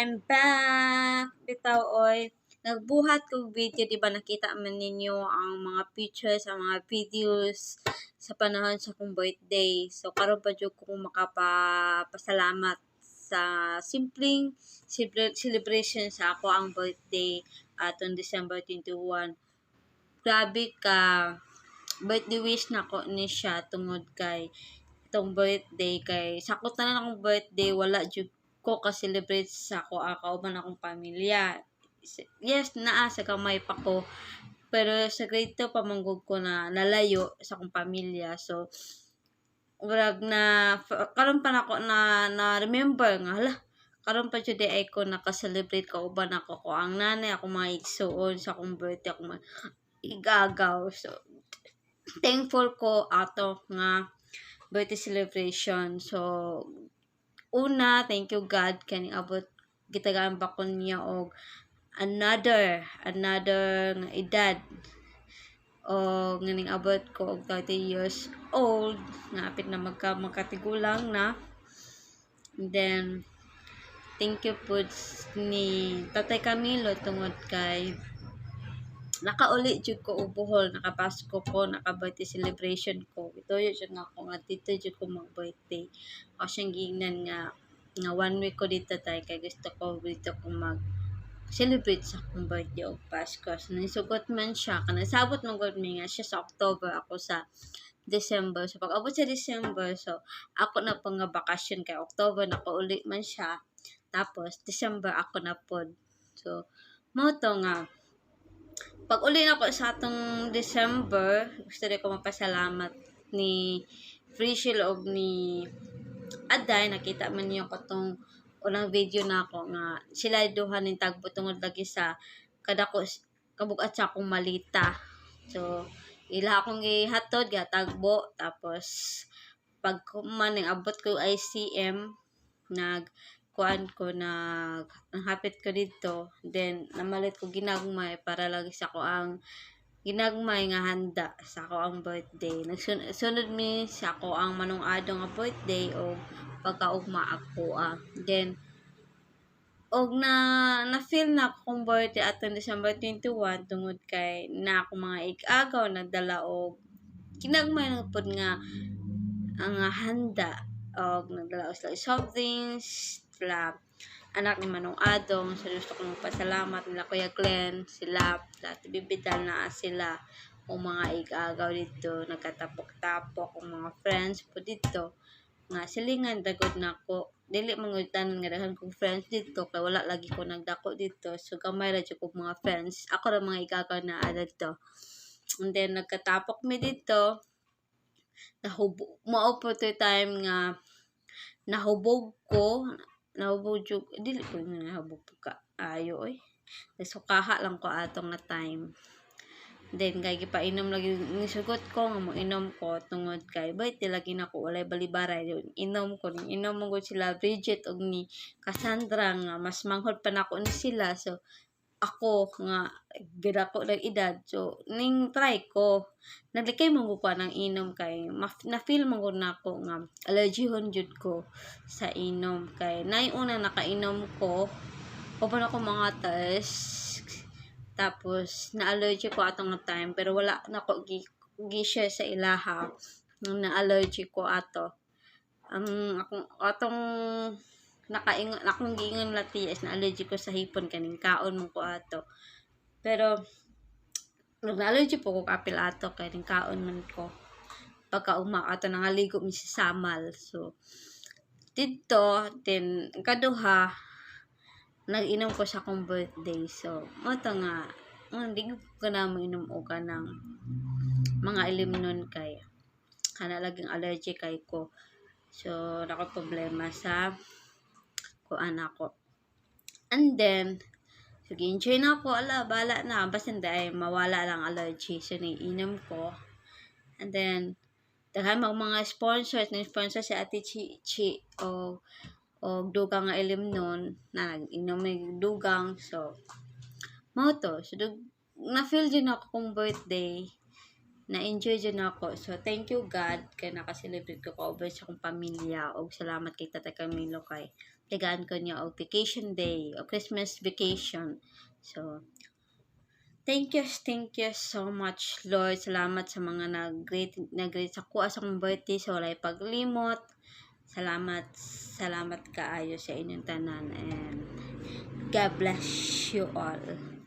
I'm back! Bitaw oy, nagbuhat kog video, di ba nakita man ninyo ang mga pictures, ang mga videos sa panahon sa akong birthday. So karon pa jud ko makapasalamat sa simpleng celebration sa ako ang birthday atong December 21. Grabe ka birthday wish nako ni siya tungod kay itong birthday kay sakot na akong birthday, wala jud ko ka-celebrate sa ako ang kauban akong pamilya. Yes, naa sa gamay pa ko pero sa grade 2 pa man gud ko na nalayo sa akong pamilya. So murag na karon pa nako na na remember nga hala, karon pa jud ay ko naka-celebrate kauban ako ko ang nanay, akong mga igsuon sa akong birthday, akong mga igagaw. So thankful ko ato nga birthday celebration. So una, thank you God kay abot gitagaan pa ko niya og another another nga edad o nga ning abot ko og 30 years old, nga apit na magka magkatigulang na. And then thank you pud ni Tatay Camilo tungod kay nakauli jud ko og Bohol, nakapasko ko, naka-birthday celebration ko. Ituyo jud nako nga dito jud ko mag-birthday. Ako siyang giingnan nga nga one week ko dito tay kay gusto ko dito ko mag celebrate sa akong birthday og Pasko. So, nisugot man siya. Kanang sabot man gud mi nga siya sa October, ako sa December. So, pag abot sa December, so, ako na po nga bakasyon kay October, nakauli man siya. Tapos, December ako na pod. So, mao to nga, pag uli na ko sa atong December, gusto rin ko mapasalamat ni Frishil og ni Aday. Nakita man niyo katong unang video na ako nga sila duha ning tagbo tungod lagi sa kadako kabugat sa akong malita. So, ila akong gihatod, gatagbo, tapos pag man ning abot ko ICM, nag kuan ko, nag hapit ko didto, then namalit ko ginagmay para lagi sa ko ang ginagmay nga handa sa ako ang birthday. Nagsunod mi sa ako ang Manong Ado nga birthday o pagkaugma ako ah. Then og na na feel na akong birthday atong December 21 tungod kay na ako mga ig-agaw nagdala og ginagmay na pud nga ang handa og nagdala og sila soft drinks, sila anak ni Manong Adong. So gusto ko magpasalamat nila Kuya Glenn, sila sila Ate Bibidal na sila o mga ig-agaw dito nagkatapok-tapok ang mga friends po dito nga silingan dagod nako. Dili man gud tanan nga daghan kong friends dito kay wala lagi ko nagdako dito, so gamay ra jud kog mga friends, ako ra mga igagaw na dito. And then nagkatapok mi dito, nahubo mao po to time nga nahubog ko, nahubog jud, dili ko nga nahubog po ka ayo oy, nasukaha lang ko ato nga time. Then kay gipainom lagi, nisugot ko nga moinom ko tungod kay birthday lagi nako, walay balibaray, inom ko. Ning inom man gud sila Bridget og ni Cassandra nga mas manghod pa nako ni sila. So ako nga gidako ng edad, so ning try ko, naglikay man ko ng inom kay na feel man gud nako nga allergyhon jud ko sa inom kay nay una nakainom ko uban ako mga test, tapos na-allergy ko atong nga time, pero wala nako gi-share sa ilaha na allergy ko ato. Ang akong atong nakaingon, akong giingon lati is na allergy ko sa hipon kaning kaon mo ko ato, pero nag-allergy po ko kapil ato kay ning kaon man ko pagkaugma ato, nangaligo mi sa samal. So didto then kaduha nag-inom ko sa akong birthday. So mo to nga hindi ko na mo inom og kanang mga ilimnon kay kana laging allergy kay ko. So nako problema sa kuan ako. And then so enjoy na ako, ala bala na, basta hindi ay mawala lang allergy. So inom ko. And then daghan mag mga sponsors, ni sponsor si Ate Chi Chi o og dugang nga ilimnon na nag-inom may dugang. So mao to. So na feel din ako kung birthday, na-enjoy din ako. So thank you God kay naka-celebrate ko kauban sa akong pamilya og salamat kay Tata Camilo kay Tagaan ko niya og vacation day o Christmas vacation. So, thank you so much, Lord. Salamat sa mga nag-greet sa akoa sa akong birthday sa walay paglimot. Salamat, salamat kaayo sa inyong tanan and God bless you all.